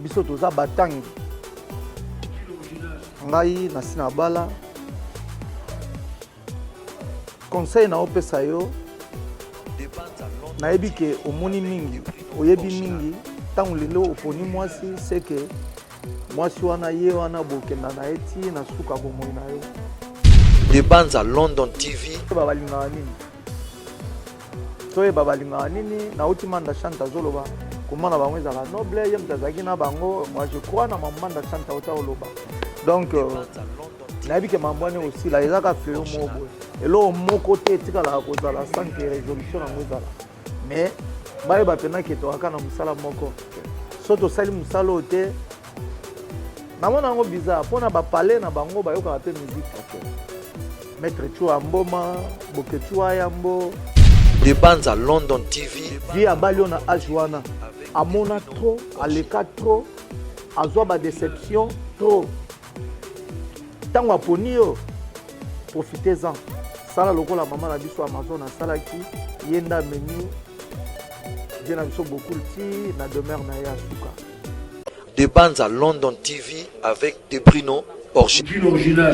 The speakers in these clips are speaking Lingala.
Biso toza batangi. Ngai nasi na bala. Conseil na opesa yo, nayebi ke omoni mingi, oyebi mingi. Ntango lelo oponi mwasi, seke mwasi wana ye wana bokenda na ye ti na suka bomoi na yo. Debanza London TV. Balingaka nini? Toyeba balingaka nini? Nauti Manda Chante azoloba koma na bango ezalaka noble, ye moto azalaki na bango. Moi, je crois na Manda Chante auta oloba. Donc nayebi ke mambo wana ekosila, eza kaka fléau moko boye. Eloko moko te etikalaka kozala sans que résolution nango ezala. Mais bayeba mpena ke tokaka na mosala moko. So tosali mosala oyo te, namona yango bizarre mpona bapale na bango bayokaka mpe musique. Maître Chua Mboma, Bokechua Yambo. Debanza London TV. Vie abali oyo na age wana amona trop, aleka trop, azwa badéception trop. Ntango aponi yo, profitez-en. Sala lokola mama na biso Amazon asalaki, ye nde amemi vie na biso bokul ti na demeure na ye ya suka. Debanza London TV avec Debrino Original.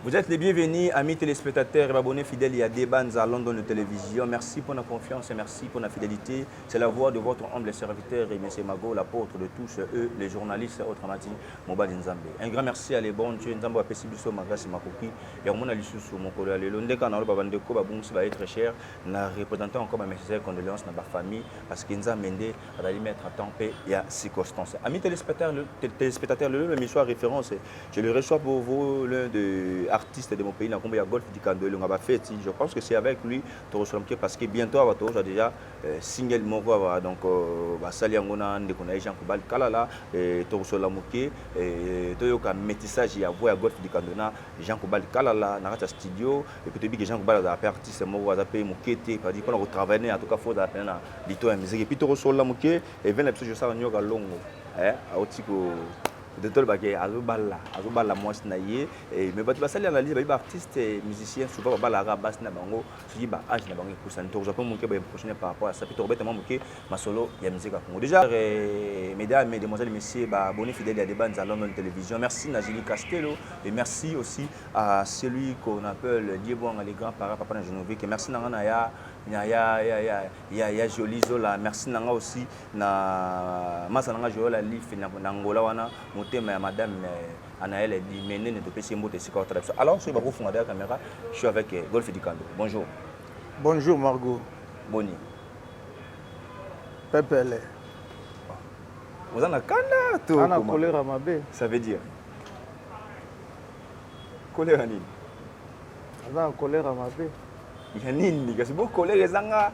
Vous êtes les bienvenus, amis téléspectateurs et abonnés fidèles à Debanza London de Télévision. Merci pour la confiance et merci pour la fidélité. C'est la voix de votre humble serviteur, M. Mago, l'apôtre de tous eux, les journalistes, autrement dit, Mobali Nzambe. Un grand merci à les bons Dieu, Nzambe apesi biso magrâce makoki. Ya mona lisusu mokolo ya lelo ndeka na loba bandeko babungisi ba être cher na représentant encore ba nécessaire condoléances na ba famille parce que Nzambe nde azali maître à temps pe ya circonstance. Amis téléspectateurs, téléspectateurs, le émission référence, je le reçois pour vous, l'un des artistes de mon pays, na kombo ya Golf Dikando Elonga ba feti. Je pense que c'est avec lui tokosola moke parce que bientôt awa tokozwa déjà single moko awa. Donc basali yango na ndeko na ye Jean Kubal Kalala. Tokosola moke, toyoka métissage ya voix ya Golf Dikando na Jean Kubal Kalala na kati ya studio. Et puis toyebi ke Jean Kubal azala mpe artiste moko aza mpe moke te, c'est-à-dire mpona kotravailler en tout cas faut ozala pena na lito ya musique. Et puis tokosola moke even na biso Josara Nyoka Longo, auti ko tolobake azobala mwasi na ye. Mais bato basali analyse, bayi baartiste musicien souvent babalaka basi na bango soki ba âge na bango epusani. Tokozwa mpe moke baimpressionné par rapport à ça, puis tokobeta mwa moke masolo ya musique ya Congo. Déjà, mesdames, mesdemoiselles, messieurs, baabonnés fidèles ya Debanza London Télévision, merci na Julie Castello et merci aussi à celui qu'on appelle Diebwanga, les grands parents, papa na Genovik. Merci na nga na ya ya ya ya ya ya ya Jolie Zola. Merci na nga aussi na masa na nga Joël Alif na Angola wana, motema ya madame Anaël Dimenene, topesi mbote esika otala biso. Alors soki bakofunga derrière caméra, je suis avec Golf Dikando. Bonjour. Bonjour Margot. Boni? Pepele. Oza na kanda to ana colère mabe. Ça veut dire colère nini? Aza na colère mabe. Ya nini kasi? Bo colère ezanga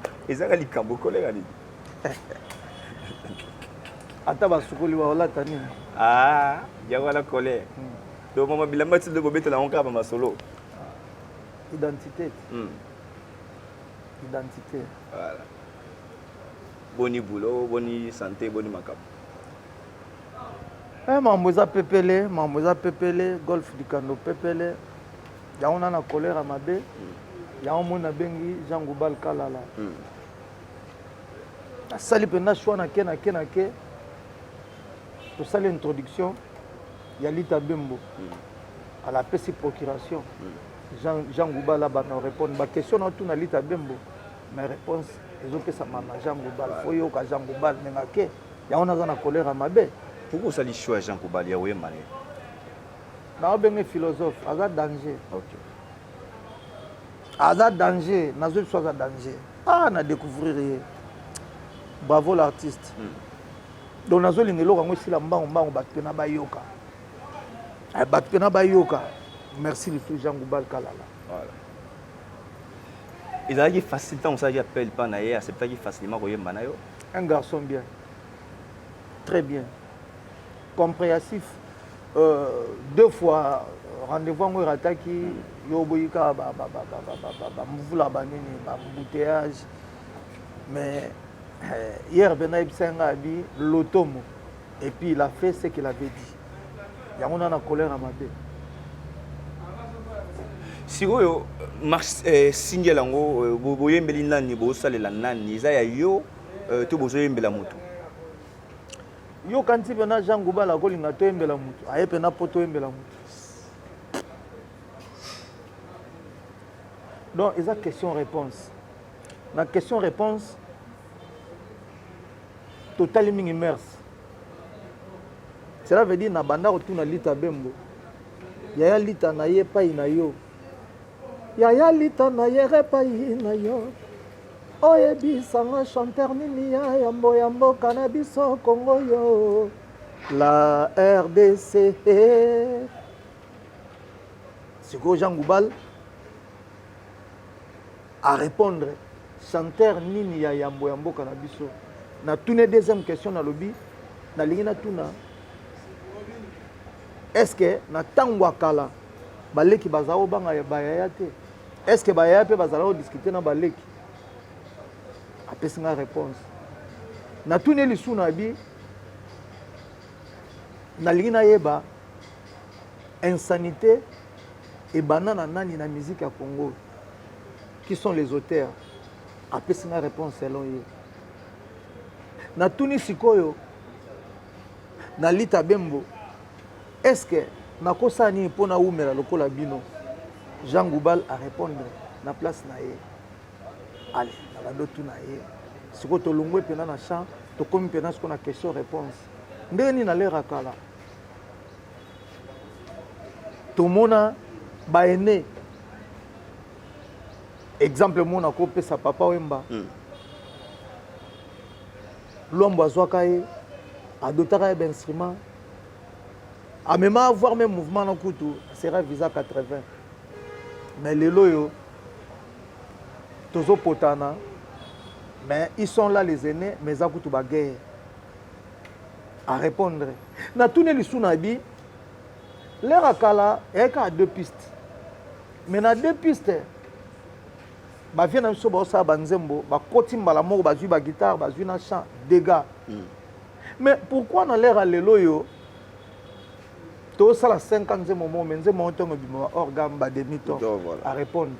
likambo, colère nini? Ata basukoli, baolata nini? Ah, yango wana colère. Donc mama bilamba ti bobetela yango kaka bamasolo. Identité. Identité. Voilà. Boni boulot, boni santé, boni makambo? Mambo eza pepele, mambo eza pepele. Golf Dikando pepele. Yango na colère mabe. Yango moi nabengi Jean Goubal Kalala. Nasali mpenza choix na ke na ke na ke tosali introduction ya Lita Bembo. Ala apesi procuration. Jean Goubal abanda répondre baquestion na otuna Lita Bembo, mais réponse ezopesama na Jean Goubal. Fo yoka Jean Goubal ndenge ake. Yango naza na colère mabe. Pourquoi osali choix ya Jean Goubal ya oyemba na ye? Naobenge philosophe, aza danger. Aza danger, nazwi biso, aza danger. Ah, na découvrir ye, bravo l'artiste. Donc nazolinga eloko yango esila mbango mbango, bato mpena bayoka. Bato mpena bayoka. Merci lisusu Jean Goubal Kalala. Voilà. Ezalaki facile ntango osalaki appel mpa na ye? Acceptaki facilement koyemba na yo? Un garçon bien, très bien compréhensif. Deux fois rendez-vous yango erataki. Yo oboyi kaka bamvula, banini, baembouteillage. Mais hier mpe nayebisa nga abi lotomo et puis il a fait ce qu'il avait dit. Yango na colère ya mabe. Sikoyo single yango, boyembeli nani? Bosalela nani? Eza ya yo to bozoyembela motu? Yo okanisi pena Jean Goubal akolinga toyembela mutu? Aye pena po toyembela mutu. Donc eza question réponse. Na question réponse totali mingi mers. Cela veut dire na banda kotuna Lita Bembo. Yaya Lita na ye epai na yo. Yaya Lita na ye epai na yo. Oyebisa nga chanteur nini ya yambo ya mboka na biso Congo yo la RDC. Sikoyo Jean Goubal a répondre chanteur nini ya yambo ya mboka na biso. Na tune deuxième question nalobi nalingi natuna est-ce que na ntango ya kala baleki baza obanga bayaya te? Est-ce que bayaya mpe bazala kodiscute na baleki? Apesi nga réponse. Natuni lisusu na bi nalingi nayeba insanité ebanda na nani na musique ya Congo? Qui sont les auteurs? Apesi nga réponse selon ye. Natuni sikoyo na Lita Bembo, est-ce que nakosala nini mpo nawumela lokola bino? Jean Goubal a répondre na place na ye. Allez, na bando tuna ye. Sikoyo tolongwe mpena na champ, tokomi mpena sikoyo na question réponse. Ndenge nini na l'heure ya kala tomona ba aînés, exemple mona kopesa Papa Wemba, Lwambo azwaka ye, adotaka ye bainstrument, amema avoir même mouvement na kutu sera visa 80. Mais lelo oyo tozopotana, mais ils sont là les aînés, mais eza kutu baguerre. À répondre natuni lisu na bi l'heure ya kala eyaki kaka deux pistes, mais na deux pistes bavie na biso baosala banzembo, bakoti mbala moko, bazwi baguitare, bazwi na chant, dégâts. Mais pourquoi na l'heure ya lelo oyo tosala 5 ans nzembo moko, mais nzembo moko ntongo ebima hors gamme, bademi ton? Donc, voilà. À répondre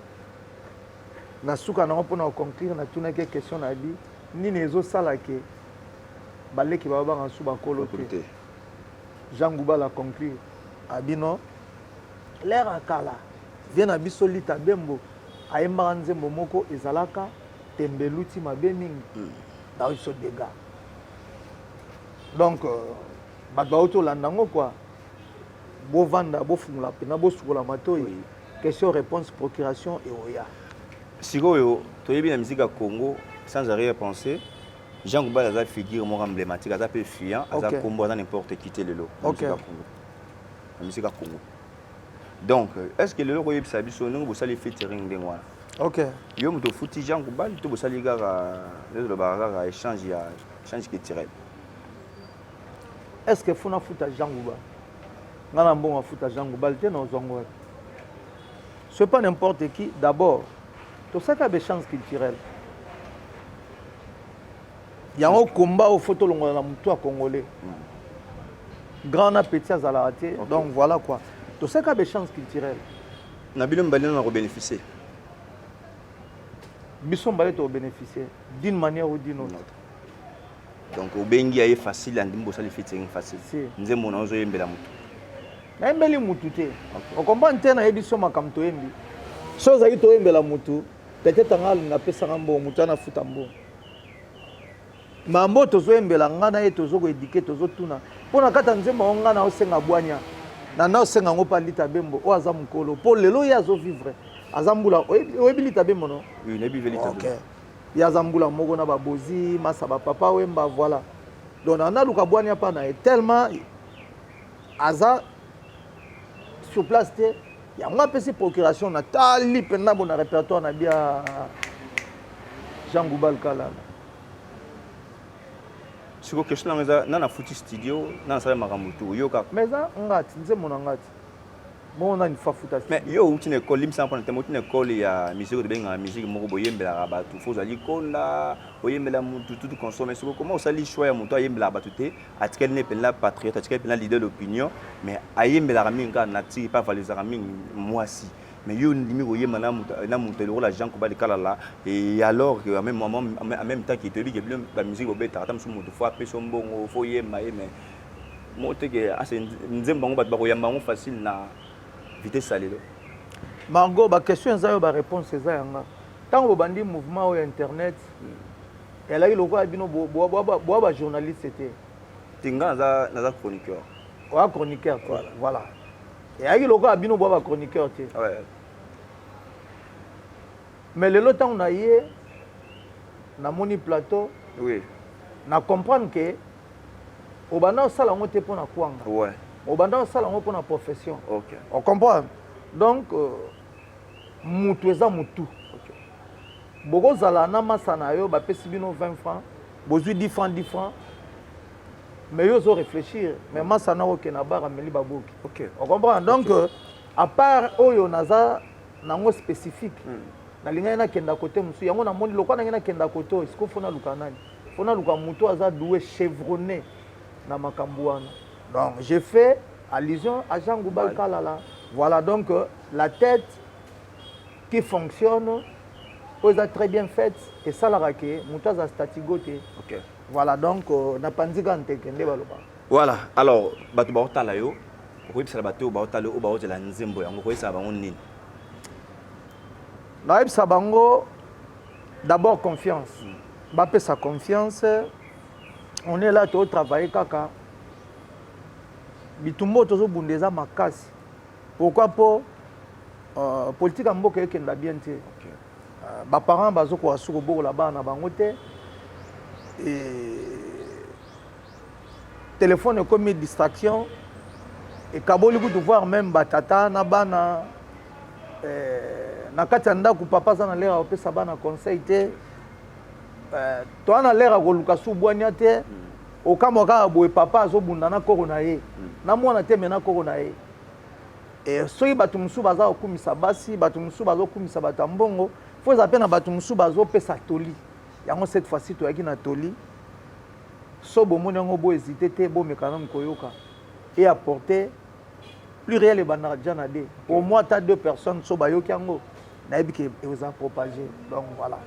na suka nango mpona koconclure, natunaki question na bi nini ezosala ke baleki babanga su bakolo te. Te. Jean Goubal a conclure abino l'heure ya kala vie na biso Lita Bembo ayembaka nzembo moko ezalaka tembe eluti mabe mingi na biso dégâts. Donc bato bauti olanda yango quoi, bovanda, bofungola mpena, bosukola matoi. Question réponse, procuration eoya. Sikoyo toyebi na musique ya Congo, sans arrière pensée, Jean Goubal aza figure moko emblématique, aza mpe fiant, aza kombo, aza n'importe qui te lelo na musique ya Congo, na musique ya Congo. Donc est ce que lelo koyebisa biso ndenge bosali featuring ndenge wana, yo moto ofuti Jean Goubal to bosali kaka nde tolobaka kaka échange ya échange culturel? Est ce que funa futa Jean Goubal? Nga na mbongo afuta Jean Goubal te, na ozwango wapi? C'est pas n'importe qui. D'abord tosalaka baéchange culturel yango, komba oyo fo tolongola na motu ya congolais, grand na petit azalaka te. Donc voilà quoi, tosalaka baéchange culturel. Na bino mibale na kobénéficie? Biso mibale tokobénéficie d'une manière ou d'une autre. Donc obengi aye facile, andimi, bosali featuring facile? Si. Nzembo na ozoyembela motu? Nayembeli mutu te, okomprendre te. Nayebi so makambo toyembi, so ozalaki toyembela mutu, peut-être anga alinga apesaka mbongo, mutu wana afuta mbongo. Mambo tozoyembela, nga na ye tozokoéduquer, tozotuna mpo na kati ya nzembo yango. Nga na osenga bwanya na na osenga yango mpa Lita Bembo oyo aza mokolo, mpo lelo ye azovivre, aza mbula. Oyebi Lita Bembo, no? Oui, nayebi ve Lita. Ok, ye aza mbula moko na babozi masa bapapa Wemba, voilà. Donc na naluka bwanya mpa na ye, tellement aza sur place te. Yango apesi procuration, natali mpenza bo na répertoire na bia Jean Goubal Kalala. Siko question nango eza na nafuti studio na nasala makambo tu yo kaka? Mais eza nga ti nzembo na nga ti bongo nani fa futa? Mais yo outi na école, limbisanga mpona teme, outi na école ya musique, tobengaka musique moko boyembelaka bato, fo ozali konda oyembela mutu tutu consomme. Siko comment osali choix ya moto ayembelaka bato te, atikali ne mpenza patriote, atikali mpenza leader d'opinion, mais ayembelaka mingi kaka nature mpe avalorisaka mingi mwasi? Mais yo ndimi koyemba na moto na moto lokola Jean Kobali Kalala, et alors que en même moment, en même temps que toyebi ke bino ba musique bobetaka, ata mosusu moto faut apesa mbongo, faut yemba ye, mais mo te ke ase nzembo bango bato bakoyamba yango facile na vitesse ya lelo. Margot, baquestion eza yo, baréponse eza yanga. Ntango bobandi mouvement oyo internet, elaki lokola bino boa bajournaliste te. Te, nga naza chroniqueur. Oya chroniqueur te, voilà. Eyaki lokola bino boa bachroniqueur te. Mais lelo, ntango na ye namoni plateau, na comprendre ke obanda osala yango te mpo na kwanga, obanda osala yango mpo na profession. Ocomprendre? Donc mutu eza mutu. Bokozala na masa na yo, bapesi bino 20 francs, bozwi 10 francs, 10 francs, mais yo ozo réfléchir, mais masa na okende na bar, ameli baboki. Ocomprendre? Donc à part oyo naza nango spécifique, nalingaki nakenda kote mosusu. Yango namoni lokwa nangi nakenda kote oyo. Siko faut naluka nani? Faut naluka motu aza doué, chevronné na makambo wana. Donc j'ai fait allusion à Jean Goubal Kalala, voilà. Donc la tête qui fonctionne, oyo eza très bien faite, esalaka ke moto aza statigo te. Voilà, donc napanzi kaka nteke nde balobaka. Voilà. Alors bato baotala yo, okoyebisala bato oyo baotala, oyo baozela nzembo yango, okoyebisala bango nini? Nayebisa bango d'abord confiance, bapesa confiance. On est là, totravaille kaka. Bitumba oyo tozobunda eza makasi. Pourquoi? Mpo politique ya mboka ekenda bien te. Baparent bazokoka su kobokola bana na bango te. Téléphone ekomi distraction, ekaboli kutu voir même batata na bana na kati ya ndako. Papa aza na l'heure ya kopesa bana conseil te. Toza na l'heure ya koluka su bwania te. Okamwa kaka boye, papa azobunda na koko na ye, na mwana te, me na koko na ye. Soki bato mosusu baza kokumisa basi, bato mosusu bazokumisa bato ya mbongo, faut eza mpe na bato mosusu bazopesa toli. Yango cette fois-ci toyaki na toli. So bomoni yango, bohésite te, bomeka nanu koyoka et apporter pluriel. Ebandaka déjà na deux, au moins ata deux personnes, so bayoki yango, nayebi ke eza propagé. Donc voilà.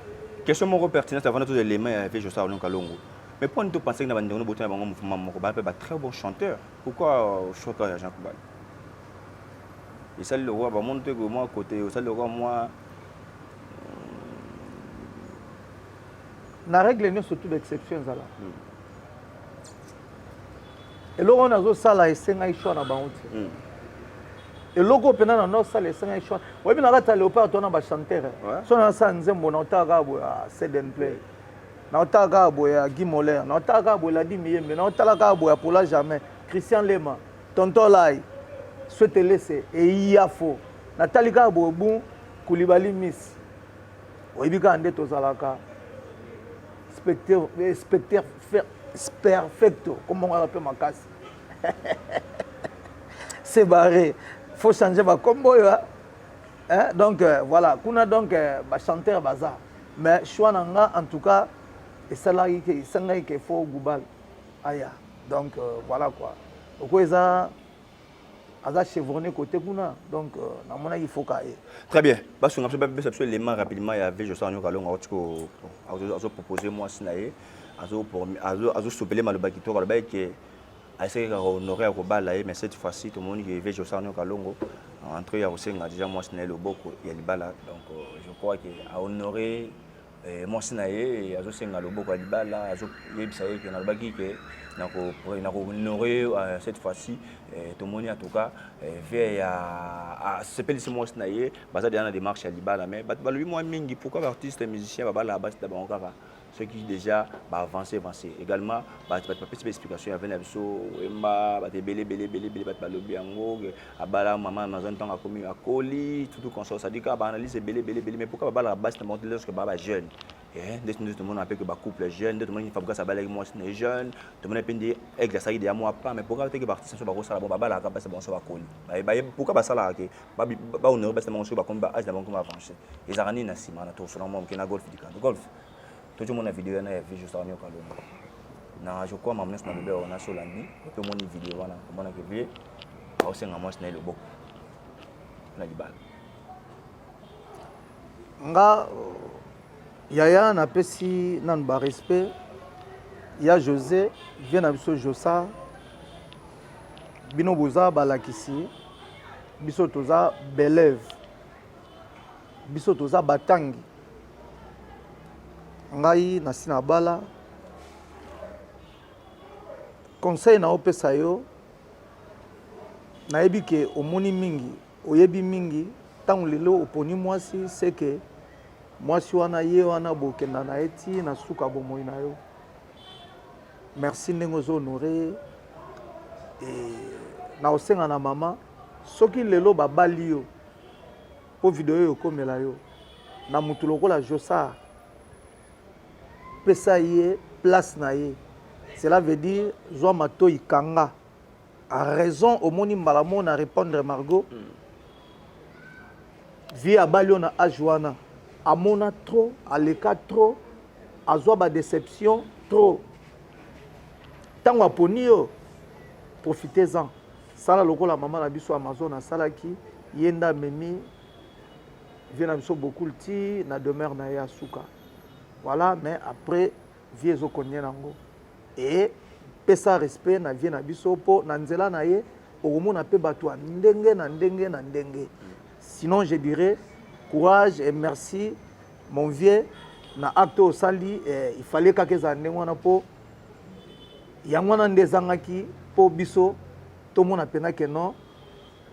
Question moko pertinente avant tout élément ya vieux Jossart Kalongo. Mais pourquoi nous penser que na bandeko botana bango mouvement moko ba pe ba très bon chanteur, pourquoi choix ya Jean Goubal esali lokola bamoni te mwa côté osali lokola mwa? Na règle nyonso tu baexception ezala. Eloko wana azosala esengaki choix na bango te. Eloko oyo mpena na nosala esengaki choix. Oyebi, na kati ya Léopard to na bachanteur, so nasala nzembo, na otala kaka boye Ceden Play, na otala kaka boye ya Guy Moler, na otala kaka boye Ladi Miyembe, na otala kaka boye ya Pola Jamais, Christian Lema, Tonton Lai Swetelese, eyafo natali kaka boye bu Kulibali Miss. Oyebi kaka nde tozalaka specteur perfecto, kombongo mpe makasi, c'est barré, faut changer bakombo oyo, hein? Donc voilà, kuna donc bachanteur baza, mais choix na nga en tout cas esalaki ke esangaki ke faut Goubal aya. Donc voilà quoi, oko eza aza chevronné côté kuna, donc namonaki foka ye. Très bien. Basunga biso, bapesa biso élément rapidement ya vieux Jossart Kalongo auti azopropose mwasi na ye, azosopele maloba kitoko. Alobaki ke asekaka honoré ya kobala ye, mais cette fois-ci tomoni ke vieux Jossart Kalongo entré ya kosenga déjà mwasi na ye loboko ya libala. Donc je crois ke ahonoré mwasi na ye, azosenga loboko ya libala, azoyebisa ye ke nalobaki ke nakohonore cette fois-ci. Tomoni en tout cas vieux ya asepelisi mwasi na ye, baza déjà na démarche ya libala. Mais bato balobi mwa mingi, pourquoi baartiste musicien babalaka basi na bango kaka soki déjà baavance avancé? Également bato bapesi baexplication ya ve na biso oyemba bato ebele ebele ebele ebele. Bato balobi yango, abala mama Amazon ntango akomi akoli, tout consort, c'est-à-dire kaka baanalyse ebele ebele ebele. Mais pourquoi babalaka basi na bango lorsque baa bajeune? Nde tomona mpe ke bacouple jeune, nde tomoni Fabregas abalaki mwasi na ye jeune, tomoni mpe nde Aigle asalaki deya mwa pas. Mais pourquoi teke baartiste nyonso bakosala bon, babalaka basi na bango so bakoli? Pourquoi basalaka ke bahonore basi na bango soki bakomi baage na bango komi avance? Ezalaka nini na nsima na tosona mwa moke na Golf Dikando? Golf, tozomona video wana ya vieux Jossart Kalongo na, je crois, mama nyonso na lobe wana solandi mpe omoni video wana, omonaki vieux aosenga mwasi na ye loboko na libala. Nga yaya napesi nanu ba respect ya Jose vie na biso Josa bino boza balakisi biso toza beleve biso toza batangi ngai nasi nabala conseil na opesa yo nayebi ke omoni mingi Oyebi mingi tango lelo oponi mwasi ce que mwasi wana ye wana bokenda na ye ti na suka bomoi na yo. Merci ndenge ozo honore ye et na osenga na mama soki lelo babali yo po video oyo ekomela yo na mutu lokola Jossart pesa ye place na ye cela veut dire zwa matoyi kanga A raison omoni mbala moko na repondre Margot. Vie abali yo na age wana amona trop aleka trop azwa ba deception trop ntango aponi yo profitez-en sala lokola mama na biso Amazon asalaki ye nde amemi vie na biso bokul ti na demeure na ye ya suka voilà mais après vie ezokonye nango Et pesa respect na vie na biso po na nzela na ye okomona pe bato ya ndenge na ndenge na ndenge. Sinon je dirais courage et merci mon vieux na acte oyo osali eh, il fallait kaka ezala ndenge wana po yango wana nde ezangaki po biso tomona mpena ke non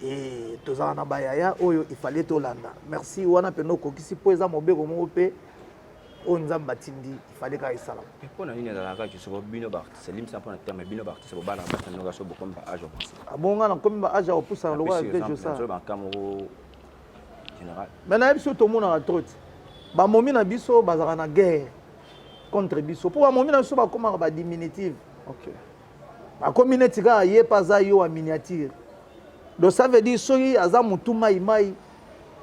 e tozala na bayaya oyo il fallait tolanda. Merci wana mpena okokisi po eza mobeko moko mpe oyo nzambe atindi ifale kaka esalama. Mais pona nini ezalaka kaka soko bino ba artiste limbisa pona terme bino ba artiste bobala basi na bino kaka soki bokomi ba age avancé. Ah bon nga nakomi ba age ya kopusana lokola vieux Josa. Nazo ba cas moko général. Mais nayebi soki tomonaka trop te. Bamomi na biso bazalaka na guerre contre biso mpo bamomi na biso bakomaka ba diminutive. Okay. Bakomi neti kaka ye mpe aza yo ya miniature. Donc ça veut dire soki aza mutu mai mai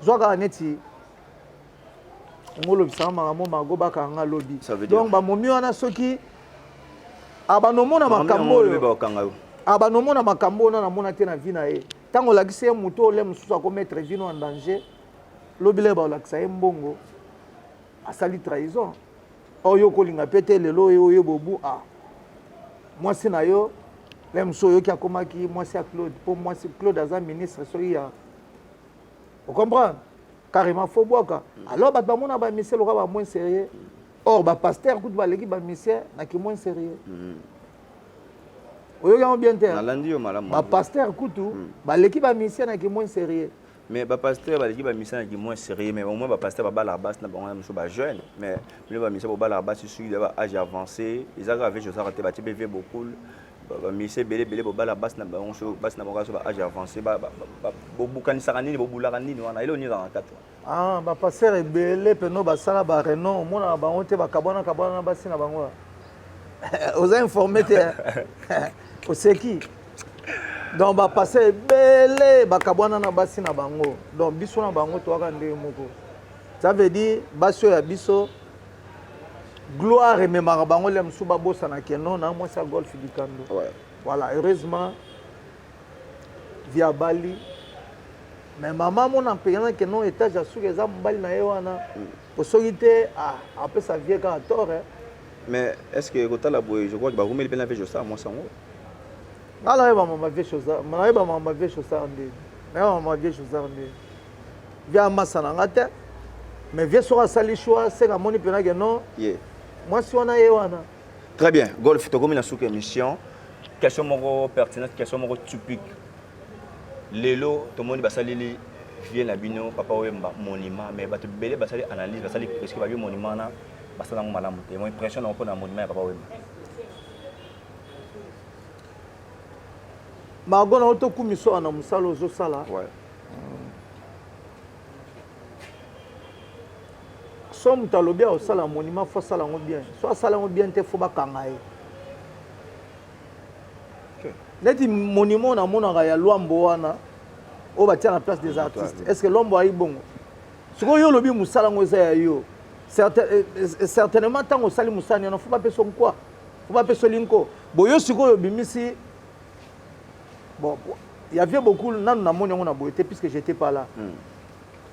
zwa kaka neti ngo olobisaka makambo mago bakanga nga lobi donc bamomi wana soki abanomona makambo oyo abanomona makambo oyo namona te na vie na ye ntango olakisi ye moto ole mosusu akomettre vie no en danger lobi leye baolakisa ye mbongo asali trahison oyo okolinga mpe te lelo oyo oyo bobu a ah. mwasi na yo le mosusu oyoki akomaki mwasi ya claude mpo mwasi claude aza ministre soki ya ocomprendre carrément faux bwaka alors bato bamona ba musicien lokola ba moins sérieux or ba pasteur kutu baleki ba musicien na ki moins sérieux oyoki yango bien te nalandi yo malamu ba pasteur kutu baleki ba musicien na ki moins sérieux mais ba pasteur baleki ba musicien na ki moins sérieux mais au moins ba pasteur babalaka basi na bango na mosusu ba jeune mais bino ba musicien bobalaka basi soki ba âge avancé eza kaka vie ozalaka te batie mpe vie bokul Ba musiciens ebele ebele bobala basi na bango so basi na bango so ba âge avancé ba bobukanisaka nini bobulaka nini wana eloko nini ezalaka na kati wana Ah, ba pasteur ebele peno basala ba renom omonaka bango te bakabwana kabwana na basi na bango oza informé te oseki donc ba pasteur ebele bakabwana na basi na bango donc biso na bango toyaka ndenge moko ça veut dire basi oyo ya biso gloire ememaka bango le mosusu babosana ke non na mwasi ya golf dikando ouais. voilà heureusement vie abali mais mama amona mpenza ke non étage ya suka eza mobali na ye wana po soki te ah, apesa vie kaka tort eh. Mais est ce que kotala boye je crois que barumeli mpe na vie josar mwasi yango nga nayeba mama vie chosar nayeba mama vie chosar nde nayeba mama vie chosar nde Vie amasa na nga te mais vie soki asali choix seka amoni mpena ke non yeah. mwasi wana ye wana. Très bien golf tokomi na suka émission question moko pertinente question moko typique lelo tomoni basaleli vie na bino papa wemba monument mais bato ebele basali analyse basali presque babi monument wana basala yango malamu te mo impression nango mpona monument ya papa wemba. Margot na otokumisa na mosala ozosala ouais. So moto alobi akosala monument fo asala yango bien so asala yango bien te fo bakanga ye neti monument namonaka ya Luambo wana oyo batia na place des artistes est ce que Luambo ayi bongo sikoyo yo olobi mosala yango eza ya yo certainement ntango osali mosala wana fo bapesa nkwa fo bapesa linko boyo sikoyo obimisi bon il y avait beaucoup nanu namoni yango na boye te puisque j'étais pas là.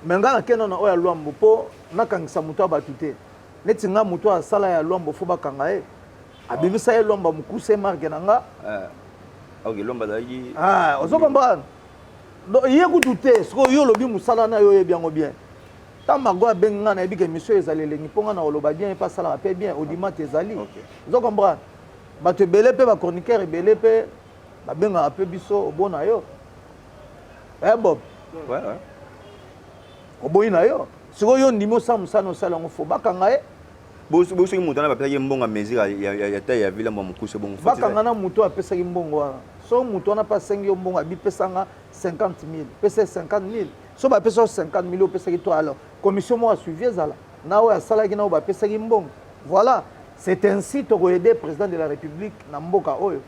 Mais ngai nakenda na oyo ya Lwambo mpo nakangisa moto ya bato te. Neti nga moto oyo asala ya Lwambo fo bakanga ye. Abimisa ye Lwambo mokuse marque na nga. Eh. Ok, Lwambo azalaki. Ah, ozo comprendre? Donc ye kutu te, sikoyo yo olobi mosala na yo oyebi yango bien. Tant Margot abengi nga nayebi ke émission ezali elengi mpo nga na koloba bien ye mpe asalaka mpe bien, audimat ezali. Ozo comprendre? Bato ebele mpe ba chroniqueur ebele mpe babengaka mpe biso obona yo. Eh Bob. Ouais. Oboyi na yo. Sikoyo yo ndimi osala mosala osala yango fo bakanga ye. Soki moto wana bapesaki mbongo ya mesure ya taille ya villa mwa mokuse bongo. Bakanga na moto apesaki mbongo wana. So moto wana mpe asengi yo mbongo abi pesa nga 50 000. Pesa ye 50 000. So bapesa yo 50 000 opesaki to alors commission moko ya suivi ezala na oyo asalaki na oyo bapesaki mbongo. Voilà. C'est ainsi toko aider président de la République na mboka oyo.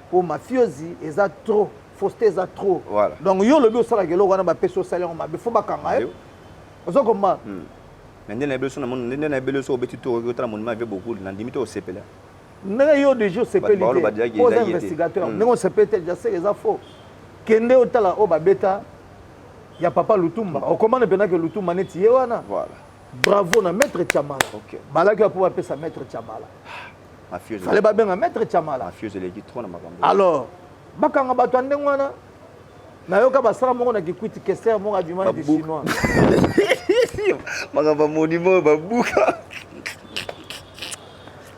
Po mafiosi eza trop, fausseté eza trop. Voilà. Donc yo lobi osalaka eloko wana bapesi osali yango mabe faut bakanga yo. Ozo comprendre? Mais nde nayebeli so na moni nde nayebeli so obeti tour okoki otala monument vieux Bokul na ndimi te osepela. Ndenge yo deja osepeli te oza investigateur ndenge osepeli te deja seke eza faux. Kende otala oyo babeta ya papa Lutumba okomana mpena ke Lutumba neti ye wana. Voilà. Bravo na maître Tshamala. Okay. Balaki mpo bapesa maître Tshamala. Fallait babenga maître Tshamala. Mafioso eleki trop na makambo. Alors bakanga bato ya ndenge wana nayoka basala moko na kikwiti kester moko abima neti chinois. Makambo ya monument babuka.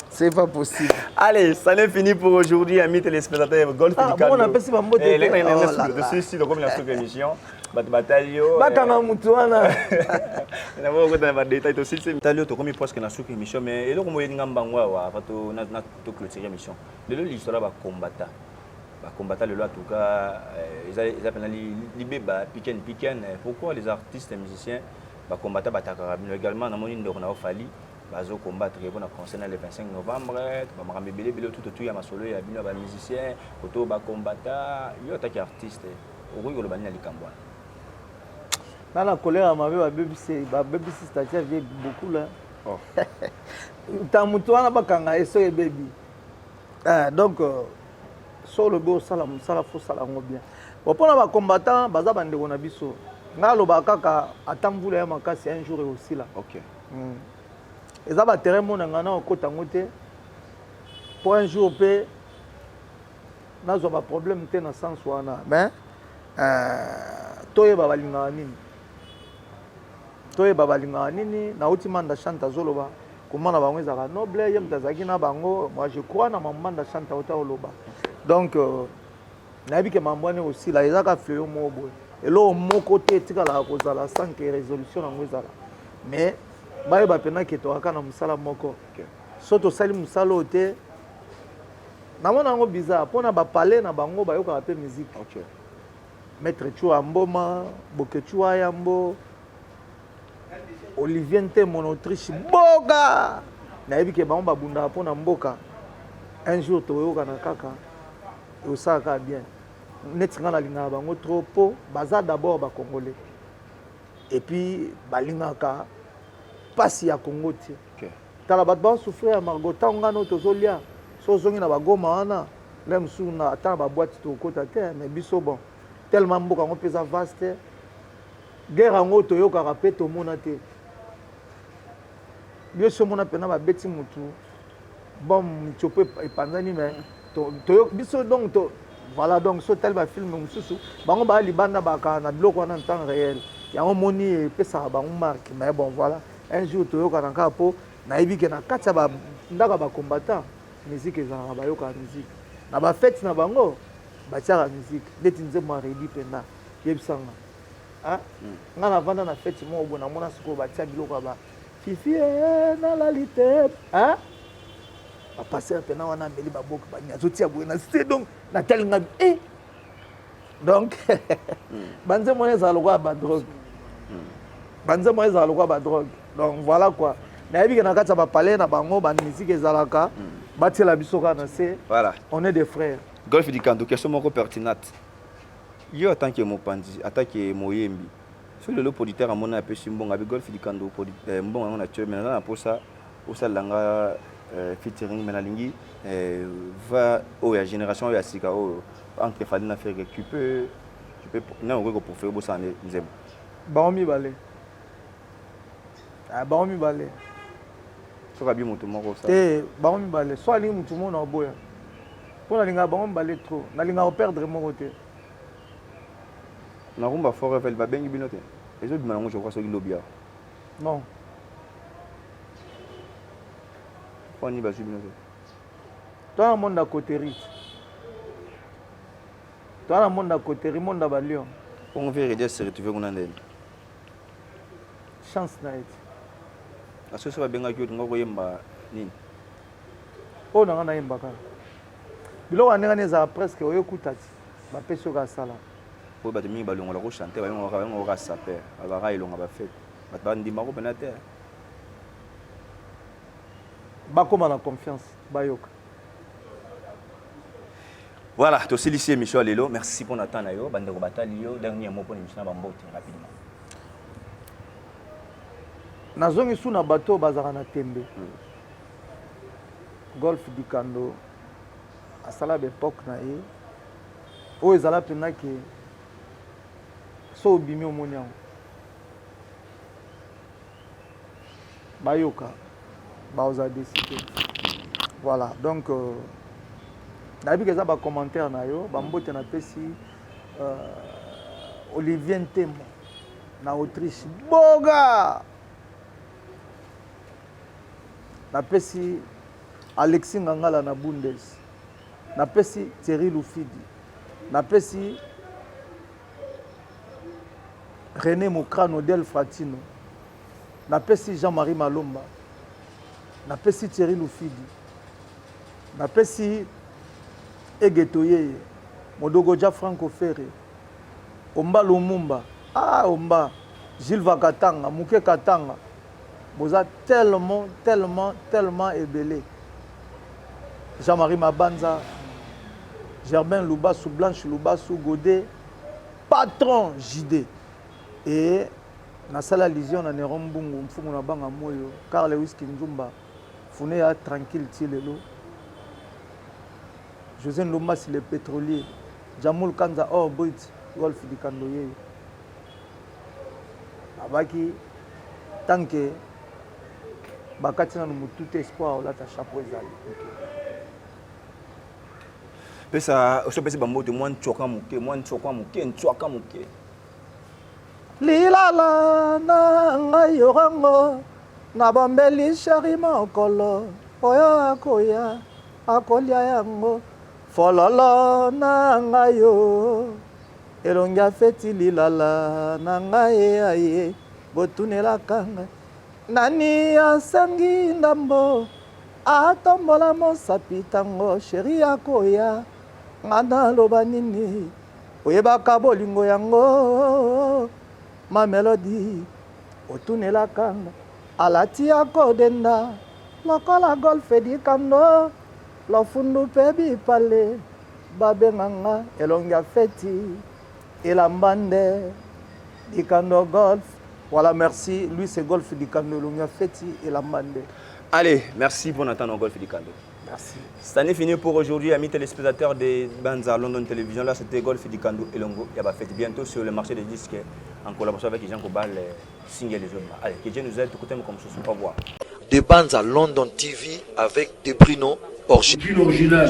C'est pas possible. Allez, ça est fini pour aujourd'hui, amis téléspectateurs. Golf ah, bon, on appelle ça Bambo. Eh, là, là, si, si, donc, comme la émission, bato batali yo. Bakanga mutu wana. Na moko kota na ba détails to silse. Tali yo tokomi presque na suki émission mais eloko moyeli nga mbango awa avant to na na to clôturer émission. Lelo l'histoire ba combattant. Ba combattant lelo en tout cas eza eza pena libeba piken piken. Pourquoi les artistes et musiciens ba combattant batakaka bino également na moni ndeko na Fally bazo combattre ye pona concert na le 25 novembre ba makambo ebele ebele tout autour ya masolo ya bino ya ba musiciens koto ba combattant yo ataki artiste okoki koloba nini na likambo wana? Nga na colère ya mabe babebisi babebisi statut ya vie beaucoup là. Oh. Ta moto wana bakanga ye soki ebebi. Eh, donc euh, so olobi osala mosala fo osala yango bien. Bon, mpona ba combattant baza bandeko na biso. Nga alobaka kaka ata mvula ya makasi un jour ekosila. Okay. Eza ba terrain mona nga na okota yango te. Po un jour pe nazwa ba problème te na sens wana mais euh, toyeba balingaka nini toyeba balingaka nini nauti manda chante azoloba koma na bango ezalaka noble ye moto azalaki na bango moi je crois na manda chante auta oloba donc euh, nayebi ke mambo wana ekosila eza kaka fleo moko boye eloko moko te etikalaka kozala sans que résolution yango ezala mais bayeba mpena ke tokaka na mosala moko so tosali mosala oyo te namona yango bizarre mpona bapale na bango bayokaka mpe musique okay. Maître Chua Mboma Boketshu Ayambo Olivier Ntemo na Autriche boga nayebi ke bango babundaka mpona mboka un jour toyokana kaka ekosala kaka bien neti ngai nalingaka bango trop mpo baza d'abord bacongolais et puis balingaka mpasi ya Congo te okay. Tala bato bazosouffrir ya Margot ntango ngai no tozolia so ozongi na bagoma wana ngai mosusu na ata na baboite tokokota te mais biso bon tellement mboka yango mpe eza vaste guerre yango toyokaka mpe tomona te biso omona mpena babeti mutu bom mitiopo epanzani mais biso donc to voilà donc so otali bafilme mosusu bango baya libanda baka na biloko wana en temps réel yango moni epesaka bango marque mais bon voilà un jour toyokana kaka mpo nayebi ke na kati ya ndako ya bacombattant musique ezalaka bayokaka musique na bafete na bango batiaka musique ndeti nzembo ya redi mpenza yebisanga nga navanda na fete moko boye namona sikoyo batia biloko ya ba fifi nalali te bapaster mpena wana ameli baboka bani azotia boye na se donc natali nga e donc banzembo wana ezala lokola badrogue banzembo wana ezala lokola badrogue donc voilà quoi nayebi ke na kati ya bapalais na bango bamusike ezalaka batiela biso kaka na se voilà. On est des frères. Golf Dikando, question moko pertinente. Yo en tant que mopanzi, en tant que moyembi, soki lelo producteur amoni apesi mbongo abi Golf Dikando mbongo yango na tio mais naza na posa osalela nga featuring mais nalingi va oyo ya génération oyo ya sika oyo entre Fally na Ferre, tu peux na okoki kopréférer bosala nde nzembo? Bango mibale. Ah, bango mibale. Soki abi moto moko osala. Te, bango mibale. So alingi moto moko na oboya. Mpo nalingaka bango mibale trop. Nalingaka koperdre moko te. Na Rumba Forever babengi bino te? Ezobima nango je crois soki lobi awa. Non. Mpo nini bazwi bino te? Toza na monde ya coterie. Toza na monde ya coterie, monde ya ba lion. Bongo vieux Reddy se retrouver kuna ndeni? Chance na ye ti. Asoso babengaki yo olinga koyemba nini? Oyo na nga nayemba kaka. Biloko ya ndenge wana ezala presque oyo kuta ti bapesi yo kaka sala. Oyo bato mingi balongola ko chanter bayongaka bayongaka sapeur bazalaka elonga ba fete bato bandimako mpena te. Bakoma na confiance bayoka. Voilà, tosilisi émission ya lelo. Merci pour na temps na yo. Bandeko batali yo. Dernier mot pour l'émission na bambote rapidement. Nazongi su na bato oyo bazalaka na tembe. Golf Dikando asala ba époque na ye oyo ezala mpenza ke so obimi omoni yango bayoka bakozala décide. Voilà, donc nayebi ke eza bacommentaire na yo bambote napesi Olivier Ntemo na Autriche boga napesi Alexis Ngangala na Bundes, napesi Thierry Lufidi, napesi René Mokrano Del Fratino, napesi Jean-Marie Malomba, napesi Thierry Lufidi, napesi Egeto Yeye, Modogoja Franco Ferre, Omba Lumumba, ah Omba, Gilles Vakatanga, Muke Katanga, boza tellement, tellement, tellement ebele. Jean-Marie Mabanza, Germain Lubasu, Blanche Lubasu, Godet, patron JD. Et nasala allusion na Neron Mbungu, mfumu na banga moyo, Carl Lewis Kinzumba, Fune ya tranquille ti lelo. José Ndombasi le pétrolier, Jamoul Kanza or brut, Golf Dikando yeyo. Abaki tant que bakati nanu mutu te espoir olata chapeau ezali. Pesa osopesi bambote mwa ntsoka moke, mwa ntsoka moke, ntsoka moke. Lilala na ngai yorango nabombeli sheri mokolo oyo akoya akolia yango fololo na ngai yo elongi afeti lilala na ngai aye botunelaka ngai nani asengi ndambo atombola mosapi tango sheri akoya nga naloba nini oyebaka bolingo yango ma melodi otunelaka nga alati akodenda lokola golfe dikando lofundu mpe bipale babenganga elongi ya feti elamba nde dikando golf. Voilà, merci. Lui, c'est Golf Dikando, elongi ya feti elamba nde. Allez, merci pour Nathan Golf Dikando. Merci. Ça n'est fini pour aujourd'hui, amis téléspectateurs de Banza London Télévision. Là, c'était Golf Dikando Elongo. Il y a fête bientôt sur le marché des disques en collaboration avec Jean Kobal, Single les hommes. Allez, que Dieu nous aide, écoutez-moi comme ce soir. Au revoir. De Banza London TV avec Debrino original.